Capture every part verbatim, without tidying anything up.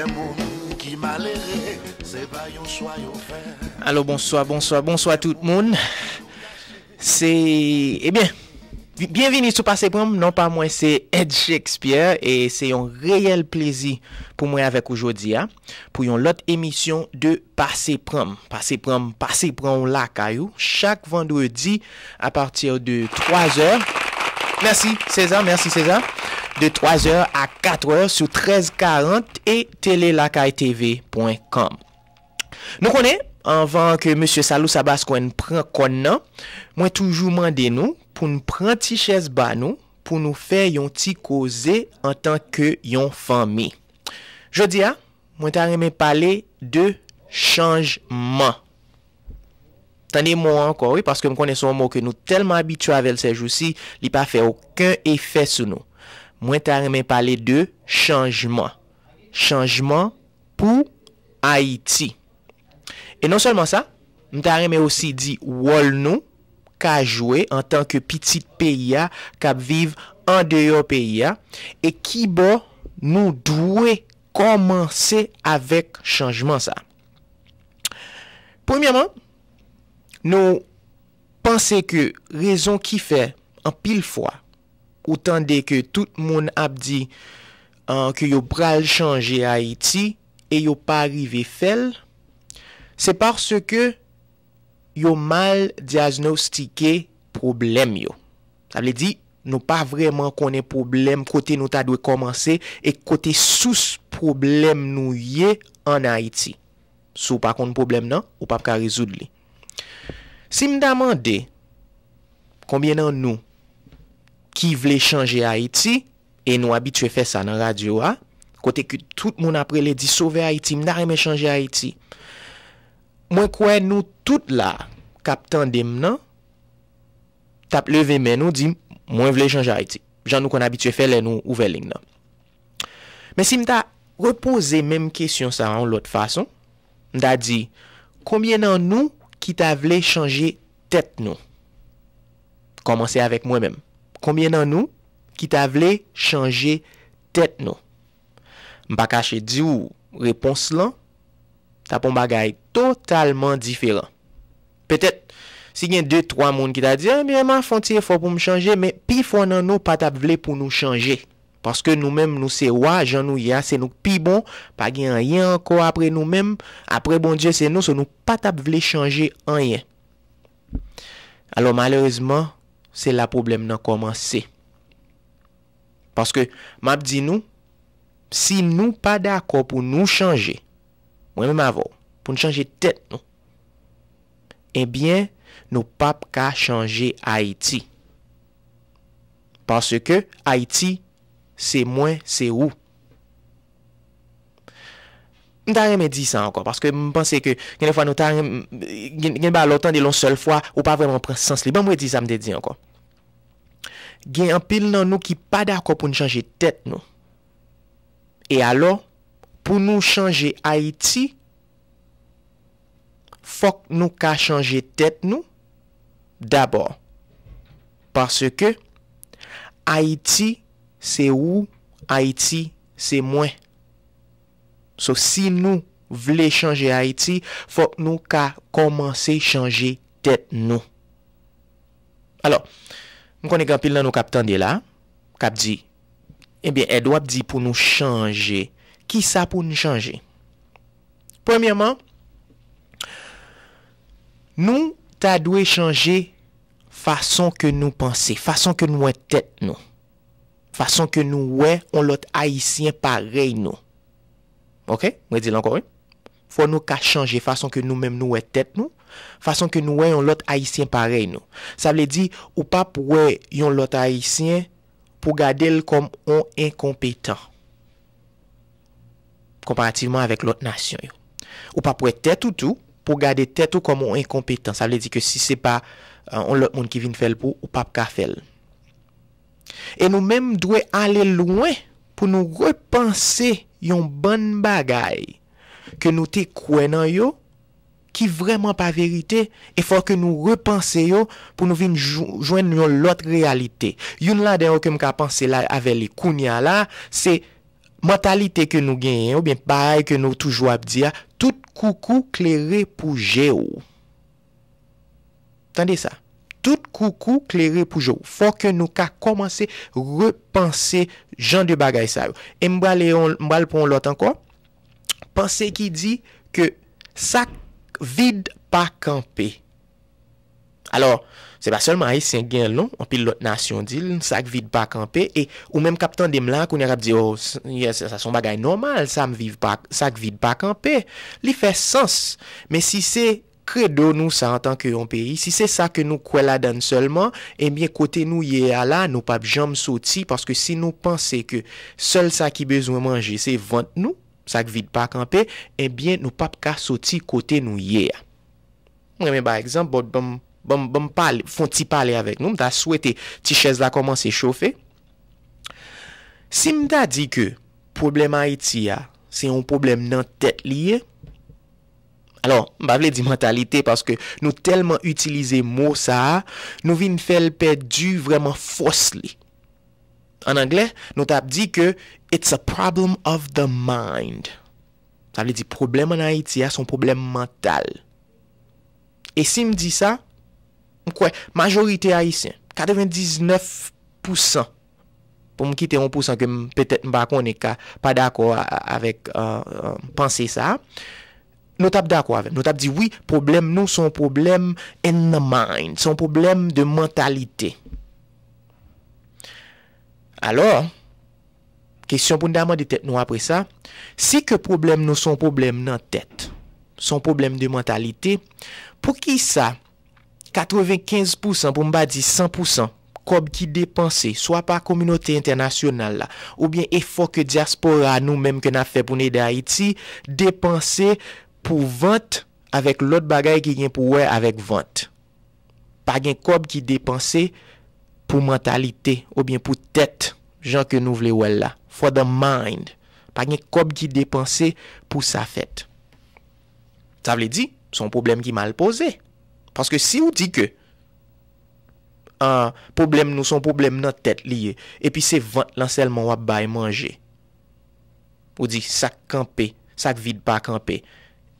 Gen moun ki malere, se pa yon chwa yo fè. Alo, bonswa, bonswa, bonswa tout moun. Se, ebyen, bi- byenvini sou Pase Pran M. Non pa mwen se Ed Shakespeare e se yon reyèl plezi pou mwen avèk ou jodi a pou yon lòt emisyon de Pase Pran M. Pase pran m, pase pran w lakay ou chak vandredi à partir de trois heures. Merci César, merci César. De trois heures à quatre heures sur treize quarante et télélakaytv.com. Nou konnen, anvan ke mesye Salou Sabascoen pran kòn nan, mwen toujou mande nou pou n pran ti chèz ba nou pou nou fè yon ti koze antan ke yon fanmi. Jodi a, mwen ta renmen pale de chanjman. Tande mo an ankò, wi, paske m konnen se yon mo ke nou tèlman abitye avè l sèjousi, li pa fè okenn efè sou nou. Mwen ta renmen pale de chanjman. Chanjman pou Ayiti. E non sèlman sa, m ta renmen osi di wòl nou ka jwe antan ke pitit peyi a k ap viv andeyò peyi a e ki bò nou dwe kòmanse avèk chanjman sa. Premyèman, nou panse ke rezon ki fè anpil fwa ou tande ke tout moun ap di an, ke yo pral chanje Ayiti e yo pa rive fè l, se paske yo mal dyagnostike pwoblèm yo. Sa vle di, nou pa vrèman konnen pwoblèm kote nou ta dwe kòmanse e kote sous pwoblèm nou ye ann Ayiti. Si w pa konn pwoblèm nan, ou p ap ka rezoud li. Si m ta mande konbyen nan nou ki vle chanje Ayiti, e nou abitye fè sa nan radyo a, kote ke tout moun ap rele di sove Ayiti, m ta renmen chanje Ayiti. Mwen kwè nou tout la k ap tande m nan, t ap leve men nou di, mwen vle chanje Ayiti. Jan nou konn abitye fè lè nou ouvè liy nan. Men si m ta repoze menm kesyon sa a yon lòt fason, m ta di, konbyen nan nou ki ta vle chanje tèt nou? Kòmanse avèk mwen menm. Konbyen nan nou ki ta vle chanje tèt nou? M pa kache di w repons lan t ap yon bagay totalman diferan. Petèt, si gen de, twa moun ki ta di, ebyen, m a fè yon ti efò pou m chanje, men pifò nan nou pa t ap vle pou nou chanje. Paske nou menm, nou se wa, jan nou ye a, se nou k pi bon, pa gen anyen ankò apre nou menm, apre Bondye, se nou, so nou pa t ap vle chanje anyen. Alò, malerezman, se la pwoblèm nan kòmanse. Paske, m ap di nou, si nou pa dakò pou nou chanje, mwen menm avè w, pou n chanje tèt nou, ebyen, nou p ap ka chanje Ayiti. Paske Ayiti, se mwen, se ou. M ta renmen di sa ankò, paske m panse ke gen de fwa nou ta renm-, gen, gen bagay lè w tande l yon sèl fwa, ou pa vrèman pran sans li. Ban m redi sa m te di ankò. Gen anpil nan nou ki pa dakò pou n chanje tèt nou. E alò, pou nou chanje Ayiti, fòk nou ka chanje tèt nou dabò. Paske Ayiti, se ou, Ayiti, se mwen. So, si nou vle chanje Ayiti, fòk nou ka kòmanse chanje tèt nou. Alò, m konnen gen anpil nan nou k ap tande la, k ap di, ebyen, Ed, w ap di pou nou chanje. Kisa pou n chanje? Premyèman, nou ta dwe chanje fason ke nou panse, fason ke nou wè tèt nou, fason ke nou wè yon lòt Ayisyen parèy nou. Oke? Mwen di l ankò, wi. Fò nou ka chanje fason ke nou menm nou wè tèt nou, fason ke nou wè yon lòt Ayisyen parèy nou. Sa vle di, ou p ap wè yon lòt Ayisyen pou gade l kòm yon enkonpetan, konparativman avèk lòt nasyon yo. Ou p ap wè tèt ou tou pou gade tèt ou kòm yon enkonpetan. Sa vle di ke si se pa, euh, yon lòt moun ki vin fè l pou ou, ou p ap ka fè l. E nou menm dwe ale lwen pou nou repanse yon bann bagay ke nou te kwè nan yo, ki vrèman pa verite, e fò ke nou repanse yo pou nou vin jou-, jwenn yon lòt reyalite. Youn ladan yo ke m ka panse la avè li kounye a la, se mantalite ke nou genyen, oubyen bagay ke nou toujou ap di a, tout koukou klere pou je w. Tande sa. Tout koukou klere pou je w. Fò ke nou ka kòmanse repanse jan de bagay sa yo. E m prale yon, m pral pran yon lòt ankò. Panse ki di ke sa k vid pa kanpe. Alò, se pa sèlman Ayisyen k gen l non, anpil lòt nasyon di l, sa k vid pa kanpe, e ou menm k ap tande m la, kounye a k ap di, oh, s- yes, sa se yon bagay nòmal, sa m viv pa, sa k vid pa kanpe. Li fè sans. Men si se kredo nou sa antanke yon peyi, si se sa ke nou kwè ladan l sèlman, ebyen kote nou ye a la, nou p ap janm soti, paske si nou panse ke sèl sa ki bezwen manje se vant nou, sa k vid pa kanpe, ebyen nou p ap ka soti kote nou ye a. M renmen bay egzanp, but ban m, ban m, ban m pale, fè yon ti pale avèk nou, m ta swete ti chèz la kòmanse chofe. Si m ta di ke pwoblèm Ayiti a, se yon pwoblèm nan tèt li ye, alò, m pa vle di mantalite, paske nou tèlman itilize mo sa a, nou vin fè l pèdi vrèman fòs li. An anglè, nou t ap di ke it's a problem of the mind. Sa vle di pwoblèm ann Ayiti a, se yon pwoblèm mantal. E si m di sa, m kwè majorite Ayisyen, katrevendiznèf pousan, pou m kite yon pousan ke m, petèt m pa konnen, ka pa dakò a, a, avèk, euh, euh, panse sa a, nou t ap dakò avè m. Nou t ap di, wi, pwoblèm nou se yon pwoblèm in the mind, se yon pwoblèm de mantalite. Alò, kesyon pou n ta mande tèt nou apre sa, si ke pwoblèm nou se yon pwoblèm nan tèt, se yon pwoblèm de mantalite, poukisa katrevenkenz pousan, pou m pa di san pousan, kòb ki depanse, swa pa kominote entènasyonal la, oubyen efò ke dyaspora nou menm ke n ap fè pou n ede Ayiti, depanse pou vant avèk lòt bagay ki gen pou wè avèk vant. Pa gen kòb ki depanse pou mantalite oubyen pou tèt, jan ke nou vle wè l la. For the mind. Pa gen kòb ki depanse pou sa fèt. Sa vle di, se yon pwoblèm ki mal poze. Paske si w di ke, ah, pwoblèm nou se yon pwoblèm nan tèt li ye, epi se vant lan sèlman w ap bay manje, ou di sa k kanpe, sa k vid pa kanpe,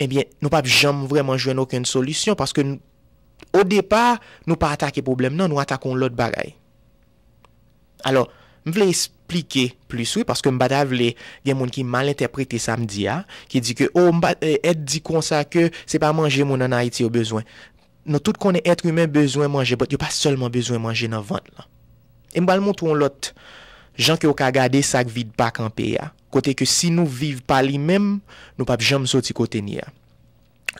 ebyen, nou p ap janm vrèman jwenn okenn solisyon, paske n-, o depa, nou pa atake pwoblèm nan, nou atake yon lòt bagay. Alò, m vle esplike plis, wi, paske m pa ta vle gen moun ki mal entèprete sa m di a, ki di ke, oh, m pa, eh, Èd di konsa ke se pa manje moun ann Ayiti yo bezwen. Nou tout konnen èt imen bezwen manje, but yo pa sèlman bezwen manje nan vant lan. E m pral montre w yon lòt jan ke w ka gade sa k vid pa kanpe a, kote ke si nou viv pa li menm, nou p ap janm soti kote n ye a.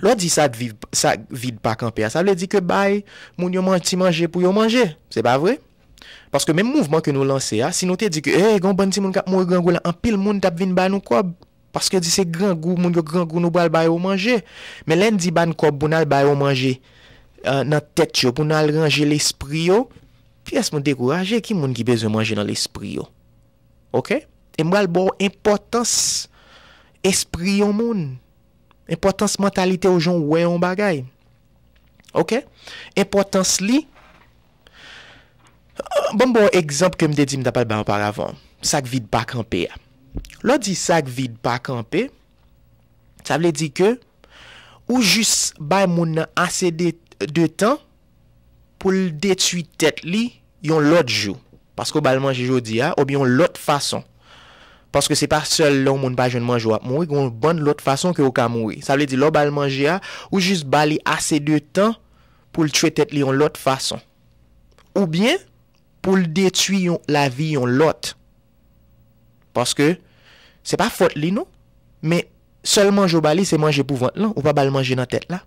Lè w di sa k viv, sa k vid pa kanpe a, sa vle di ke bay moun yo man-, ti manje pou yo manje, se pa vre? Paske menm mouvman ke nou lanse a, si nou te di ke, hey, gen yon bann timoun k ap mouri grangou la, anpil moun t ap vin ba nou kòb. Paske di se grangou, moun yo grangou, nou pral ba yo manje. Men lè n di ba n kòb pou n al ba yo manje, eh, nan tèt yo, pou n al ranje lespri yo, pyès moun dekouraje, ki moun ki bezwen manje nan lespri yo? Oke? E m pral ba w enpòtans espri yon moun, enpòtans mantalite w, jan w wè yon bagay. Oke? Enpòtans li, ban m ba w egzanp ke m te di m t ap al bay oparavan. Sa k vid pa kanpe a. Lè w di sa k vid pa kanpe, sa vle di ke ou jis bay moun nan ase de, de tan pou l detwi tèt li yon lòt jou. Paske w ba l manje jodi a, oubyen yon lòt fason. Paske se pa sèl lè yon moun pa jwenn manje w ap mouri, gen yon bann lòt fason ke w ka mouri. Sa vle di, lè w ba l manje a, ou jis ba li ase de tan pou l tchwe tèt li yon lòt fason. Oubyen, pou l detwi yon, lavi yon lòt. Paske, se pa fòt li non, men sèl manje w ba li, se manje pou vant lan, ou pa ba l manje nan tèt la.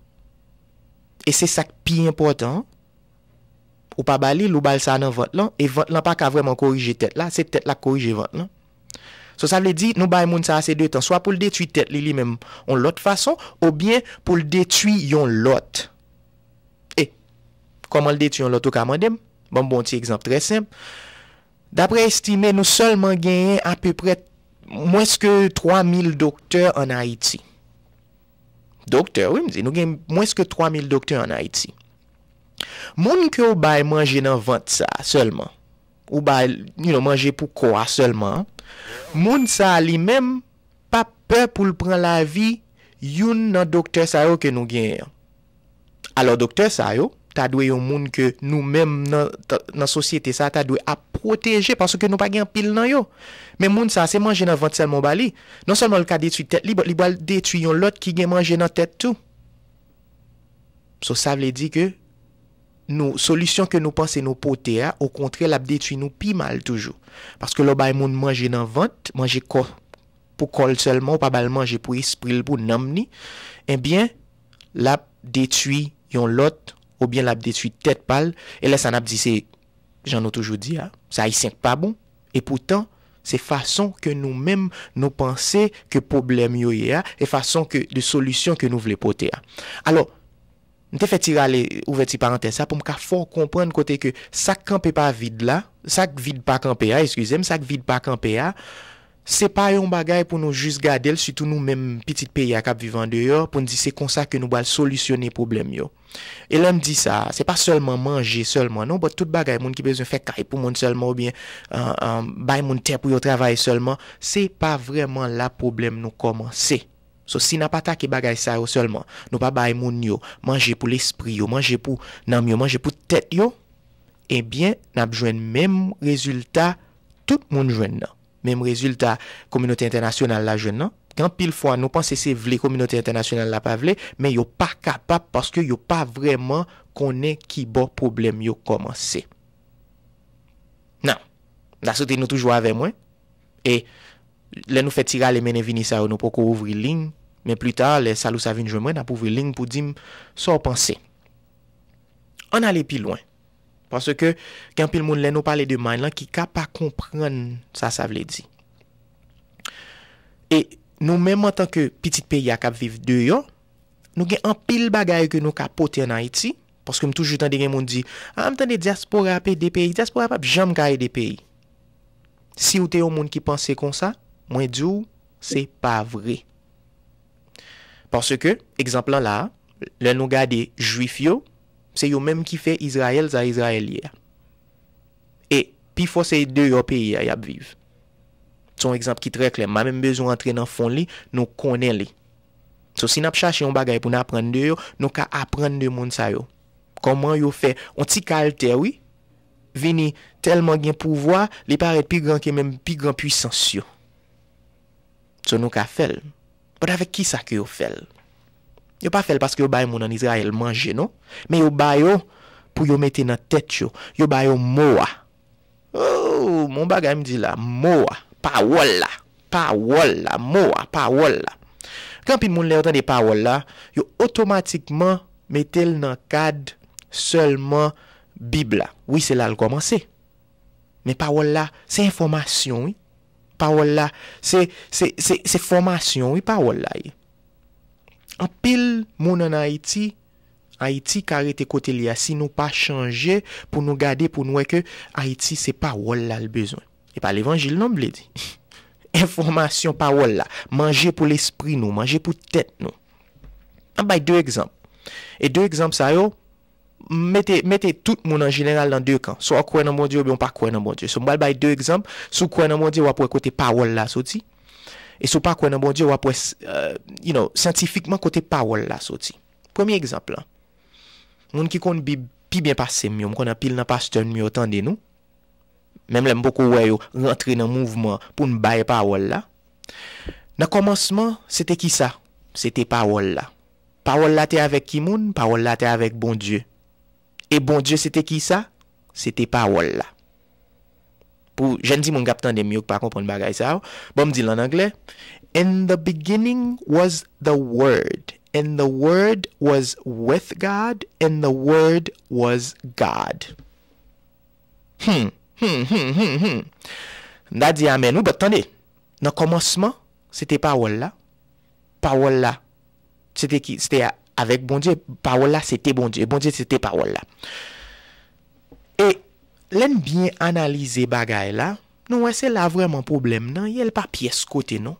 E se sa k pi enpòtan an. Ou pa ba li l, ou ba l sa nan vant lan, e vant lan pa ka vrèman korije tèt la, se tèt la k korije vant lan. So, sa vle di, nou bay moun sa ase de tan, swa pou l detwi tèt li, li menm, yon lòt fason, oubyen pou l detwi yon lòt. E, kòman l detwi yon lòt, ou ka mande m? Ban m ba w yon ti egzanp trè senp. Daprè estime, nou sèlman genyen apeprè mwens ke twa mil doktè ann Ayiti. Doktè, wi, m di, nou gen mwens ke twa mil doktè ann Ayiti. Moun ke w bay manje nan vant sa a sèlman, ou bay, you know, manje pou kò a sèlman, Moun sa a li menm p ap pè pou l pran lavi youn nan doktè sa yo ke nou genyen an. Alò, doktè sa yo ta dwe yon moun ke nou menm nan, nan sosyete sa a ta dwe ap pwoteje, paske nou pa gen anpil nan yo. Men moun sa a, se manje nan vant sèlman w ba li. Non sèlman l ka detwi tèt li, but li pral detwi yon lòt ki gen manje nan tèt tou. So, sa vle di ke nou, solisyon ke nou panse nou pote a, okontrè, l ap detwi nou pi mal toujou. Paske lè w bay moun manje nan vant, manje kò, pou kò l sèlman, ou pa ba l manje pou espri l, pou nanm ni, ebyen, l ap detwi yon lòt, oubyen l ap detwi tèt pa l, e lè sa n ap di se, jan nou toujou di a, se Ayisyen k pa bon, e poutan, se fason ke nou menm nou panse ke pwoblèm yo ye a, e fason ke de solisyon ke nou vle pote a. Alò, m te fè ti rale, ouvè ti parantèz sa pou m ka fè w konprann kote ke sa k kanpe pa vid la, sa k vid pa kanpe a, eskize m, sa k vid pa kanpe a, se pa yon bagay pou nou jis gade l, sitou nou menm pitit peyi a k ap viv andeyò, pou n di se konsa ke nou pral solisyone pwoblèm yo. E lè m di sa, se pa sèlman manje sèlman non, but tout bagay, moun ki bezwen fè kay pou moun sèlman oubyen, uh, uh, bay moun tè pou yo travay sèlman, se pa vrèman la pwoblèm nou kòmanse. So, si n ap atake bagay sa yo sèlman, nou pa bay moun yo manje pou lespri yo, manje pou nanm yo, manje pou tèt yo, ebyen, n ap jwenn menm rezilta tout moun jwenn nan. Menm rezilta kominote entènasyonal la jwenn nan. Gen anpil fwa, nou panse se vle kominote entènasyonal la pa vle, men yo pa kapab paske yo pa vrèman konnen ki bò pwoblèm yo kòmanse. Nan, m ta swete nou toujou avè mwen. E lè nou fè ti rale mennen vini sa yo, nou poko ouvri liy, men pli ta, lè Salousa vin jwenn mwen, n ap ouvri liy pou di m sa w panse. Ann ale pi lwen. Paske gen anpil moun, lè nou pale de mind lan, ki ka pa konprann sa sa vle di. E nou menm, antanke pitit peyi a k ap viv deyò, nou gen anpil bagay ke nou ka pote ann Ayiti, paske m toujou tande gen moun di, a, m tande dyaspora ap ede peyi. Dyaspora p ap janm ka ede peyi. Si w te yon moun ki panse konsa, mwen di w, se pa vre. Paske, egzanp lan la a, lè nou gade Jwif yo, se yo menm ki fè Izrayèl sa Izrayèl ye a. E pifò se deyò peyi a y ap viv. Se yon egzanp ki trè klè. M pa menm bezwen antre nan fon li, nou konnen li. So, si n ap chache yon bagay pou n aprann de yo, nou ka aprann de moun sa yo. Kòman yo fè yon ti kal tè, wi, vini tèlman gen pouvwa, li parèt pi gran ke menm pi gran pwisans yo. So, nou ka fè l. But avèk kisa ke yo fè l? Yo pa fè l paske yo bay moun ann Izrayèl manje, non. Men yo ba yo pou yo mete nan tèt yo. Yo ba yo mo a. Oh, mon bagay m di la, mo a, pawòl la, pawòl la, mo a, pawòl la. Gen anpil moun, lè yo tande pawòl la, yo otomatikman mete l nan kad sèlman Bib la. Wi, se la l kòmanse. Men pawòl la, se enfòmasyon, wi. Pawòl la, se, se, se, se fòmasyon, wi, pawòl la ye. Anpil moun ann Ayiti, Ayiti ka rete kote l ye a si nou pa chanje pou nou gade, pou nou wè ke Ayiti se pawòl la l bezwen. E pa levanjil non m vle di. Enfòmasyon pawòl la. Manje pou lespri nou, manje pou tèt nou. M ap bay de egzanp. E de egzanp sa yo, mete, mete tout moun an jeneral nan de kan. Swa w kwè nan Bondye oubyen w pa kwè nan Bondye. So, m pral bay de egzanp. Si w kwè nan Bondye, w ap wè kote pawòl la soti. E si w pa kwè nan Bondye, w ap wè, s- euh, you know, syantifikman kote pawòl la soti. Premye egzanp lan. Moun ki konn Bib pi byen pase m yo, m konn anpil nan pastè m yo tande nou. Menm lè m poko wè yo rantre nan mouvman pou n bay pawòl la. Nan kòmansman, se te kisa? Se te pawòl la. Pawòl la te avèk ki moun? Pawòl la te avèk Bondye. E Bondye se te kisa? Se te pawòl la. Pou jèn timoun k ap tande m yo k pa konprann bagay sa yo, ban m di l ann anglè. In the beginning was the Word, and the Word was with God, and the Word was God. Hmm, hmm, hmm, hmm, hmm. M ta di amèn, wi, but tande. Nan kòmansman, se te pawòl la. Pawòl la, se te ki, se te a- avèk Bondye. Pawòl la, se te Bondye. Bondye, se te pawòl la. E lè n byen analize bagay la, nou wè se la vrèman pwoblèm nan ye, l pa pyès kote non.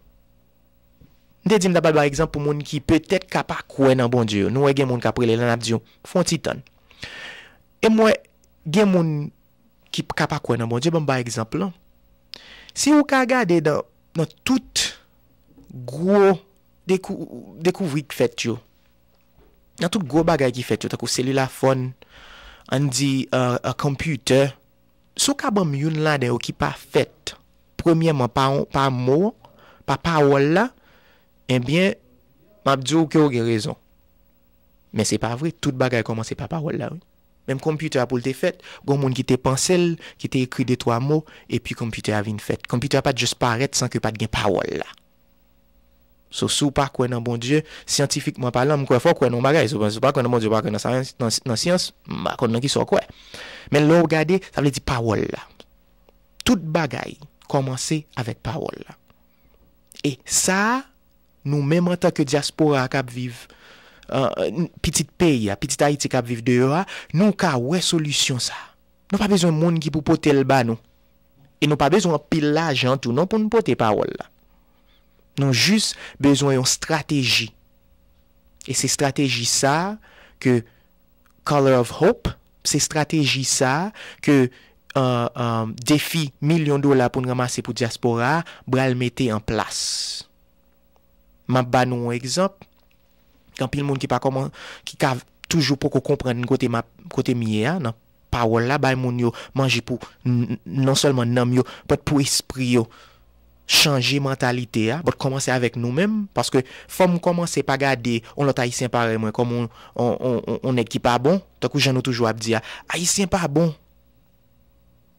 M te di m ta pral bay egzanp pou moun ki petèt ka pa kwè nan Bondye yo. Nou wè gen moun k ap rele la, n ap di yo, fè yon ti tann. E m wè gen moun ki p- ka pa kwè nan Bondye, ban m bay egzanp lan. Si ou ka gade nan, nan tout gwo dekou, dekouvri k fèt yo, nan tout gwo bagay ki fèt yo, tankou selilafòn, ann di, uh, uh, computer, si w ka ban m youn ladan yo ki pa fèt, premyèman, pa, pa mo, pa pawòl la, ebyen, m ap di w ke w gen rezon. Men se pa vre, tout bagay kòmanse pa pawòl la, wi. Menm konpitè a pou l te fèt, gon moun ki te panse l, ki te ekri de twa mo, epi konpitè a vin fèt. Konpitè a pa t jis parèt san ke pa t gen pawòl la. So, si w pa kwè nan Bondye, syantifikman palan, m kwè fò w kwè nan yon bagay. Si w pa kwè nan Bondye, w pa kwè nan, nan, nan syans, m pa konn nan kisa w kwè. Men lè w gade, sa vle di pawòl la. Tout bagay kòmanse avèk pawòl la. E sa, nou menm antanke dyaspora k ap viv, uh, pitit peyi a, pitit Ayiti k ap viv deyò a, nou ka wè solisyon sa. Nou pa bezwen moun ki pou pote l ba nou. E nou pa bezwen anpil lajan tou non pou n pote pawòl la. Nou jis bezwen yon strateji. E se strateji sa ke Color of Hope, se strateji sa ke, uh, uh, defi milyon dola pou n ranmase pou dyaspora a pral mete an plas. M ap ba nou yon egzanp. Gen anpil moun ki pa kòman, ki ka toujou poko konprann kote m ap, kote m ye a, nan pawòl la, bay moun yo manje pou n, non sèlman nanm yo, but pou espri yo. Chanje mantalite a, but kòmanse avèk nou menm, paske fò m kòmanse pa gade yon lòt Ayisyen parèy mwen kòm yon, yon, yon, yon, yon nèg ki pa bon, tankou jan nou toujou ap di a, Ayisyen pa bon.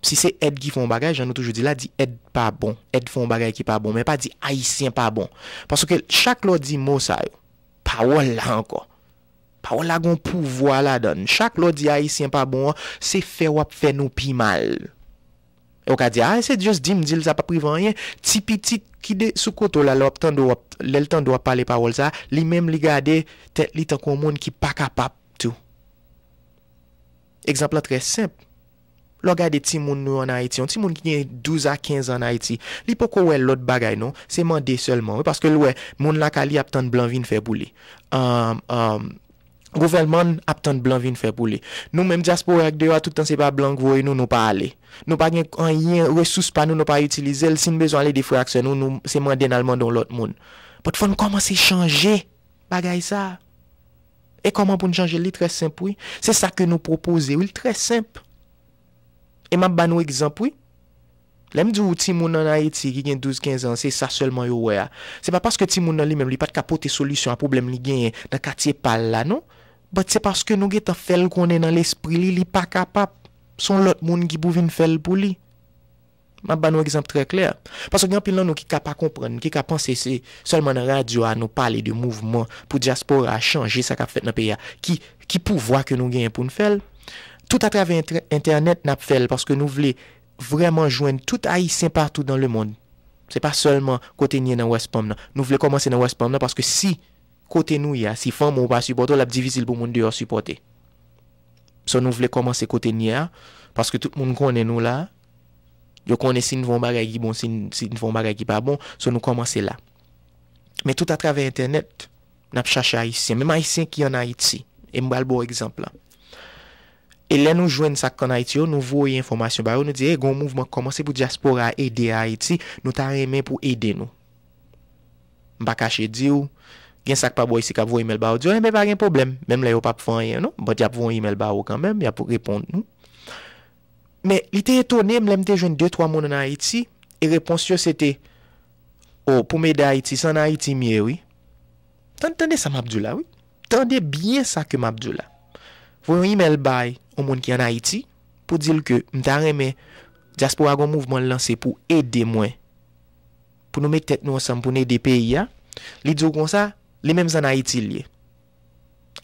Si se Èd ki fè yon bagay, jan nou toujou di la, di Èd pa bon. Èd fè yon bagay ki pa bon, men pa di Ayisyen pa bon. Paske chak lè w di mo sa yo, pawòl la ankò. Pawòl la gon pouvwa ladan l. Chak lè w di Ayisyen pa bon an, se fè w ap fè nou pi mal. E w ka di, a, se just di m, di l sa p ap rive anyen. Ti pitit ki de, sou kote w la, lè w ap tande w ap, lè l tande w ap pale pawòl sa, li menm li gade tèt li tankou yon moun ki pa kapab tou. Egzanp lan trè senp. Lè w gade timoun nou yo ann Ayiti, yon timoun ki gen douz a kenz an ann Ayiti, li poko wè lòt bagay non, se mande sèlman, wi, paske l wè moun lakay li ap tann blan vin fè pou li. Um, um, gouvènman n ap tann blan vin fè pou li. Nou menm dyaspora k deyò a, tout tan se pa blan k voye nou, nou pa ale. Nou pa gen anyen, resous pa nou, nou pa itilize l. Si n bezwen al ede frè ak sè nou, nou, se mande n al mande yon lòt moun. But fò n kòmanse chanje bagay sa. E kòman pou n chanje l? Li trè senp, wi. Se sa ke nou pwopoze, wi. Li trè senp. E m ap ba nou egzanp, wi. Lè m di w timoun ann Ayiti ki gen douz kenz an, se sa sèlman yo wè a. Se pa paske timoun nan li menm, li pa t ka pote solisyon a pwoblèm li genyen nan katye pa l la, non. But se paske nou gentan fè l konnen nan lespri li, li pa kapab. Se yon lòt moun ki pou vin fè l pou li. M ap ba nou egzanp trè klè. Paske gen anpil nan nou ki ka pa konprann, ki ka panse se sèlman nan radyo a nou pale de mouvman pou dyaspora a chanje sa k ap fèt nan peyi a. Ki, ki pouvwa ke nou genyen pou n fè l? Tout atravè entè-, entènèt n ap fè l paske nou vle vrèman jwenn tout Ayisyen patou dans le monde. Se pa sèlman kote n ye nan West Palm nan. Nou vle kòmanse nan West Palm nan paske si kote nou ye a, si fanmi w pa sipòte w, l ap difisil pou moun deyò sipòte. So nou vle kòmanse kote n ye a, paske tout moun konnen nou la. Yo konnen si n fè yon bagay ki bon, si n, si n fè yon bagay ki pa bon, so nou kòmanse la. Men tout atravè entènèt, n ap chache Ayisyen, menm Ayisyen ki ann Ayiti. E m pral ba w egzanp la. E lè nou jwenn sa k ann Ayiti yo, nou voye enfòmasyon ba yo, nou di, "Hey, gen yon mouvman k kòmanse pou dyaspora a ede Ayiti, nou ta renmen pou ede nou." M pa kache di w, gen sa k pa bò isi k ap voye imèl ba w, di w, "Enben, pa gen pwoblèm." Menm lè yo p ap fè anyen, non, but y ap voye imèl ba w kanmenm, y ap reponn ou. Men, li te etone m lè m te jwenn de twa moun ann Ayiti, e repons yo se te, "O, pou m ede Ayiti, se ann Ayiti m ye, wi." Tande, tande sa m ap di w la, wi. Tande byen sa ke m ap di w la. Voye yon imèl bay yon moun ki ann Ayiti pou di l ke m ta renmen dyaspora gon mouvman l lanse pou ede mwen, pou nou met tèt nou ansanm pou n ede peyi a. Li di w konsa, li menm se ann Ayiti l ye.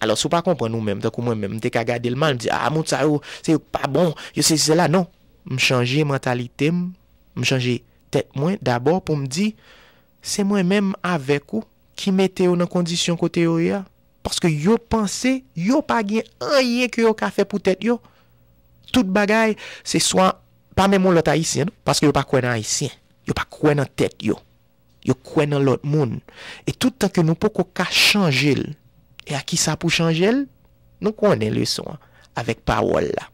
Alò, si w pa konprann ou menm, tankou mwen menm, m te ka gade l mal, m di, "A, moun sa yo, se yo k pa bon, yo sesi, sela." Non, m chanje mantalite m, m chanje tèt mwen dabò pou m di, "Se mwen menm avèk ou ki mete yo nan kondisyon kote yo ye a." Paske yo panse yo pa gen anyen ke yo ka fè pou tèt yo. Tout bagay, se swa pa menm yon lòt Ayisyen, non, paske yo pa kwè nan Ayisyen. Yo pa kwè nan tèt yo. Yo kwè nan lòt moun. E tout tan ke nou poko ka chanje l, e a kisa pou chanje l? Nou konnen leson an, avèk pawòl la.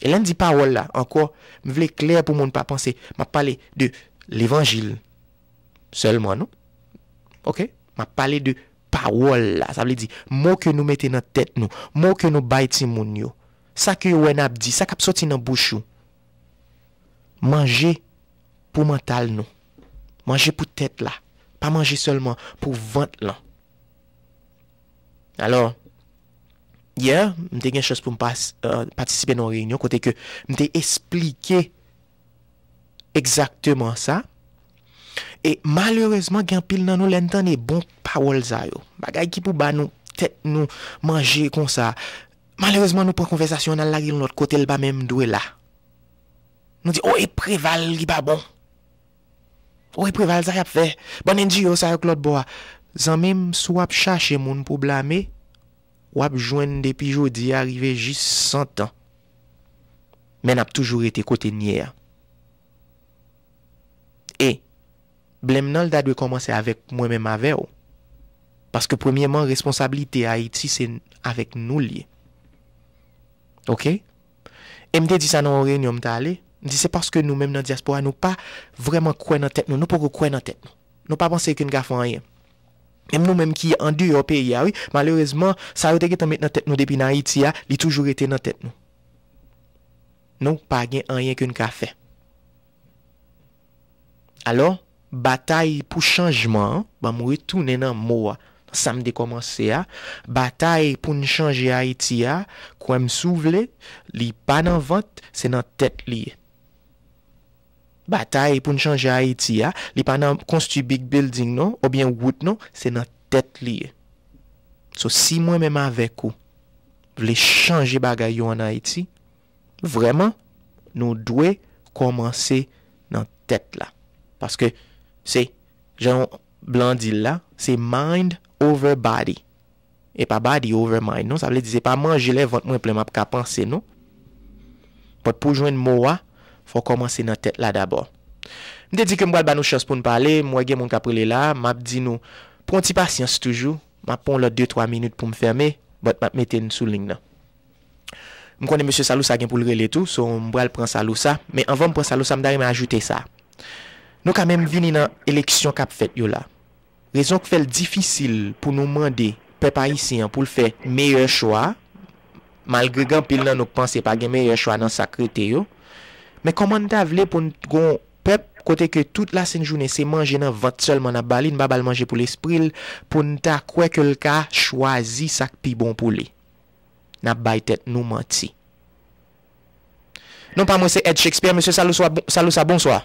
E lè n di pawòl la, ankò, m vle klè pou moun pa panse m ap pale de levanjil sèlman, non. Oke? M ap pale de pawòl la. Sa vle di, mo ke nou mete nan tèt nou, mo ke nou bay timoun yo, sa ke yo wè n ap di, sa k ap soti nan bouch ou. Manje pou mantal nou. Manje pou tèt la. Pa manje sèlman pou vant lan. Alò, yè, m te gen chans pou m pas-, euh, patisipe nan yon reyinyon kote ke m te esplike egzakteman sa. E malerezman, gen anpil nan nou, lè n tande bon pawòl sa yo, bagay ki pou ba nou tèt nou manje konsa, malerezman, nou pran konvèsasyon an, n al lage l yon lòt kote, l pa menm dwe la. Nou di, "O, e Preval ki pa bon. O, e Preval, sa y ap fè? Bann N G O sa yo k lòt bò a." Zanmi m, si w ap chache moun pou blame, w ap jwenn depi jodi a rive jis san tan. Men n ap toujou rete kote n ye a. E blenm nan, l ta dwe kòmanse avèk mwen menm avè w. Paske premyèman, responsablite Ayiti, se avèk nou l ye. Oke? E m te di sa nan yon reyinyon m t ale. M di, se paske nou menm nan dyaspora, nou pa vrèman kwè nan tèt nou. Nou poko kwè nan tèt nou. Nou pa panse ke n ka fè anyen. Menm nou menm ki andeyò peyi a, wi, malerezman, sa yo te gentan met nan tèt nou depi n Ayiti a, li toujou rete nan tèt nou. Nou pa gen anyen ke n ka fè. Alò, batay pou chanjman an, ban m retounen nan mo a, nan sa m te kòmanse a, batay pou n chanje Ayiti a, kwè m si w vle, li pa nan vant, se nan tèt li ye. Batay pou n chanje Ayiti a, li pa nan konstwi big building non, oubyen wout non, se nan tèt li ye. So, si mwen menm avèk ou vle chanje bagay yo ann Ayiti, vrèman, nou dwe kòmanse nan tèt la. Paske se, jan blan di l la, se mind over body. E pa body over mind, non. Sa vle di, se pa manje lè vant mwen plen m ap ka panse, non. But pou w jwenn mo a, fò w kòmanse nan tèt la dabò. M te di ke m pral ba nou chans pou n pale, m wè gen moun k ap rele la, m ap di nou, pran ti pasyans toujou, m ap pran yon lòt de twa minit pou m fèmen, but m ap mete n sou liy nan. M konnen mesye Salousa gen pou l rele tou, so m pral pran Salousa, men anvan m pran Salousa, m ta renmen ajoute sa. Nou ka menm vini nan eleksyon k ap fèt yo la. Rezon k fè l difisil pou nou mande pèp ayisyen an pou l fè meyè chwa a, malgre gen anpil nan nou k panse pa gen meyè chwa nan sa k rete yo. Men kòman n ta vle pou n gon pèp kote ke tout lasent jounen se manje nan vant sèlman n ap ba li, n pa ba l manje pou lespri l, pou n ta kwè ke l ka chwazi sa k pi bon pou li? N ap bay tèt nou manti. Non pa mwen se Ed Shakespeare, mesye Salousa, bon, Salousa, bonswa.